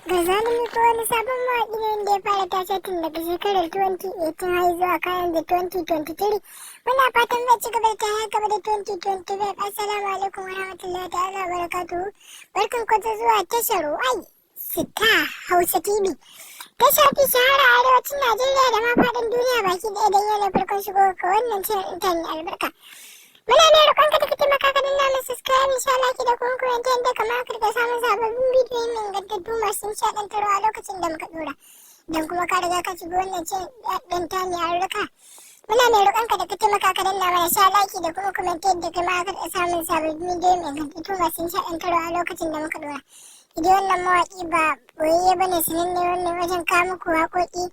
Garzali Miko wani sabon mawaƙi ne wanda ya fara tashe tun daga shekarar 2018 har zuwa kayan da 2023. Muna fatan zai ci gaba da tashi gaba da 2025. Assalamu alaikum wa rahmatullahi ta'ala wa barakatuhu. Barkan ku da zuwa tashar Y Star Hausa TV. Tasha fi shahara a arewacin Najeriya da ma faɗin duniya baki ɗaya. Don yau ne farkon shigo ka wannan channel ɗin ta mai albarka, muna mai roƙon ka da ka taimaka ka danna mana subscribe, insha Allah, da kuma comment, yadda kamar ka rika samun sababbin bidiyoyi mai ingantattu masu nishaɗantarwa a lokacin da muka ɗora. Idan kuma ka riga ka shigo wannan channel ɗin ta mai albarka, muna mai roƙon ka da ka taimaka ka danna mana sha like da kuma comment, yadda kai ma ka rika samun sababbin bidiyoyi mai ingantattu masu nishaɗantarwa a lokacin da muka ɗora. Idan wannan mawaƙi ba boyayye ba ne, sananne wannan wajen kawo muku waƙoƙi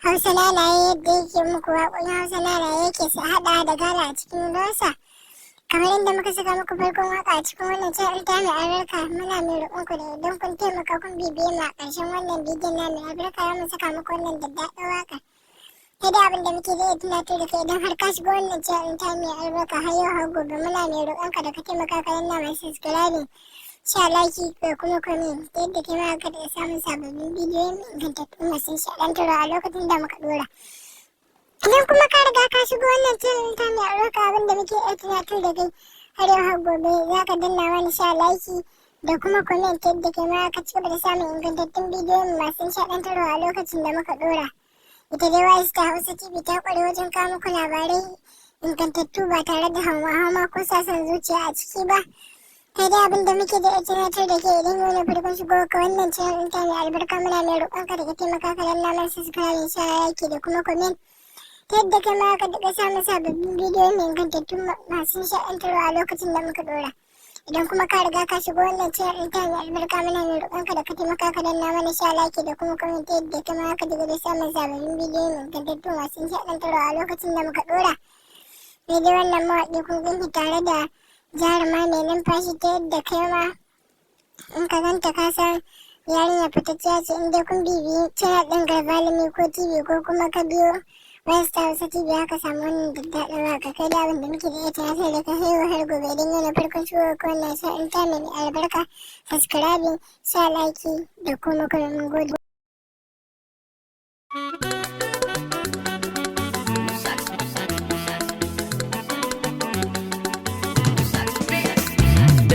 Hausa nanaye, yadda yake muku waƙoƙin Hausa nanaye, yake su haɗa da gala a cikin rawarsa, kamar yadda muka saka muku farkon waka a cikin wannan channel ta mai albarka. Muna mai roƙon ku da idan kun taimaka kun bibiye mu a ƙarshen wannan bidiyon na mai albarka, za mu saka muku wannan daddaɗin waka. Sai dai abin da muke zai tunatar da kai, idan har ka shiga wannan channel ta mai albarka, har yau har gobe muna mai roƙon ka da ka taimaka ka danna mai subscribing, sha like da kuma comment, ta yadda kai ma ka da samun sababbin bidiyoyi mai ingantattu masu nishaɗantarwa a lokacin da muka ɗora. Idan kuma ka riga ka shigo wannan channel ta mai albarka, abin da muke iya tunatar da kai, har yau har gobe za ka danna wani sha like da kuma comment, yadda kai ma ka ci gaba da samun ingantattun bidiyoyin masu nishaɗantarwa a lokacin da muka ɗora. Ita dai Y Star Hausa TV ta ƙware wajen kawo muku labarai ingantattu ba tare da hauma ko sasan zuciya a ciki ba. Kai dai abin da muke da iya tunatar da ke, idan yau ne farkon shigo ka wannan channel ɗin ta mai albarka, muna mai roƙon ka da ka taimaka ka danna mana subscribe, sha like da kuma comment, ta yadda kai ma ka daɗa samun sababbin bidiyoyi mai ingantattu masu nishaɗantarwa a lokacin da muka ɗora. Idan kuma ka riga ka shigo wannan channel ɗin ta mai albarka, muna mai roƙon ka da ka taimaka ka danna mana sha like da kuma comment, yadda kai ma ka daɗa samun sababbin bidiyoyi mai ingantattu masu nishaɗantarwa a lokacin da muka ɗora. Sai dai wannan mawaƙi kun ganshi tare da jaruma mai numfashi, ta yadda kai ma in ka ganta ka san yarinya fitacciya ce. In dai kun bibiyi channel ɗin Garzali Miko TV ko kuma ka biyo Y Star Hausa TV, haka samu wannan daddaɗin waka. Kai da abin da muke da iya tunatar da ka, yau har gobe, idan yana farkon shigo ko wannan channel ta mai albarka, subscribing, sha like da kuma kuma. Mun gode.